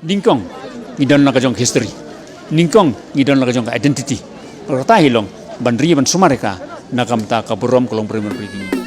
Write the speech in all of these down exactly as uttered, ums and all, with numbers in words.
Nyngkong ngi don la ka jong ka history. Nyngkong ngi don la ka jong ka identity. Kata hi long ban ri ban sumar ïa ka na ka bynta ka burom ka longbriew longbriew.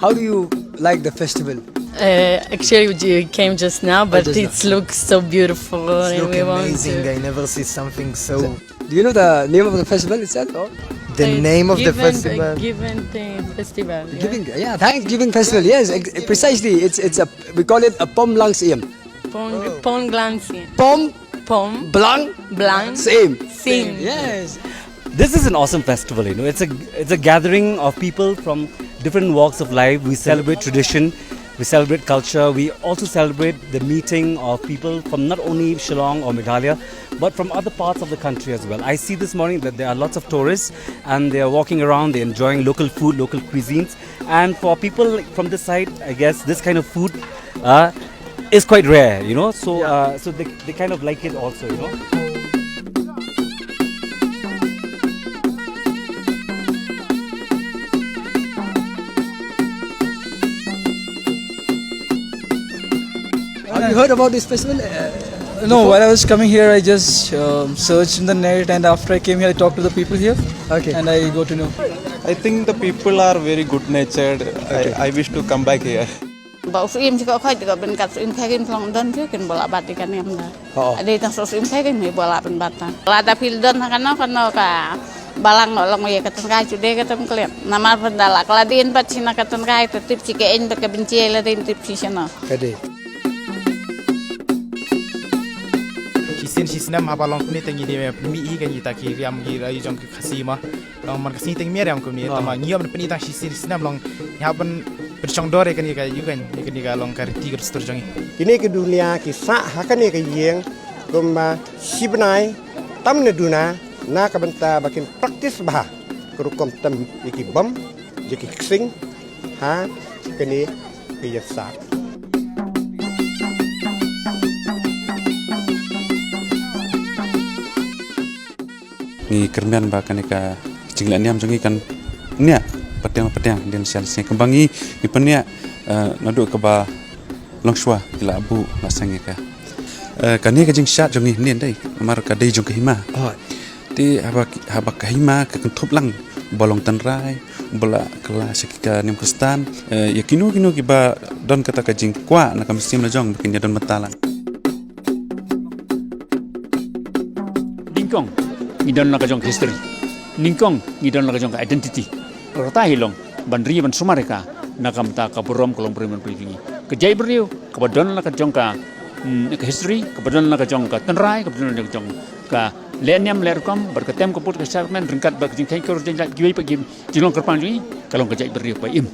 How do you like the festival? Uh, actually, we ju- came just now, but just it now. Looks so beautiful, It's and looking we want amazing. To. I never see something so. Do you know the name of the festival itself? Or? The Uh, name of the given, uh, festival. Given the festival. Yeah? Giving, yeah, Thanksgiving festival. Yes, ex- precisely. It's it's a, we call it a Pom Blang Syiem. Pom, Pom Blang Syiem. Pom Pom Blang Blang Syiem. Syiem. Yes. This is an awesome festival, you know. It's a it's a gathering of people from different walks of life. We celebrate tradition, we celebrate culture, we also celebrate the meeting of people from not only Shillong or Meghalaya, but from other parts of the country as well. I see this morning that there are lots of tourists and they are walking around, they're enjoying local food, local cuisines. And for people from this side, I guess this kind of food uh, is quite rare, you know. So, yeah. Uh, so they, they kind of like it also, you know. Have you heard about this festival? Uh, no, before? While I was coming here, I just uh, searched in the net, and after I came here, I talked to the people here. Okay. And I got to know. I think the people are very good natured. Okay. I, I wish to come back here. Ba u syiem shi ko khoi ko bin kat syiem khai kin plong don shi kin bola bat ikan yam da. Oh. Ade tang so syiem khai kin me bola bin bat ta. La da pil don ha kano kano ka balang no long ye ka tang kai chu de ka tang klet. Namar pun da la kala din bat shi na ka tang kai ta tip shi ke en ba ka bin che la din tip shi shano. Ka de. Shi sien shi snem haba long puni tangi de mi i kan ita ki riam gi rai jong ki khasi ma. Long man ka sini teng mier yang kumni. Ah. Tama ngi ïa ban pyni tang shi sini snem long ïa ban pynshong dor ïa kane ka ïuh kan ïa kane ka long ka riti ka dustur jong ngi. Kine ki dulia ki sah ha kane ka ïing kumba shi bnai tam ne duna na ka bynta ba kin practice bha ka rukom tam ïa ki bom ïa ki ksing ha kane ka ïing sah. Ngi kyrmen ba kane ka jingleh niam jong ngi kan niah pateng pateng dien sha sien kumba ngi ngi pynniah, eh, naduh kaba longshuwa ki la buh la seng ïa ka. Eh, kane ka jingshad jong ngi ne dei namar ka dei jong ka hima. Oh. Te haba haba ka hima ka kynthup lang ba long tynrai ba la kylla sha ki ka niam Khristan, eh, ïa kino kino kiba don kata ka jingkwah na ka mynsiem la jong ba kin ïa don bynta lang. Nyngkong ngi don la ka jong ka history. Nyngkong ngi don la ka jong ka identity. Kata hi long ban ri ban sumar ïa ka na ka bynta ka burom ka longbriew longbriew jong ngi. Ka jaitbynriew kaba don la ka jong ka, mm, ka history, kaba don la ka jong ka tynrai, kaba don la ka jong ka leh niam leh rukom bad ka tem ka put ka sha ka men ryngkat bad ka jingkheiñ kyrdoh jingjaid kiwei pat ki jinglong kyrpang jong ngi ka long ka jaitbynriew ba im.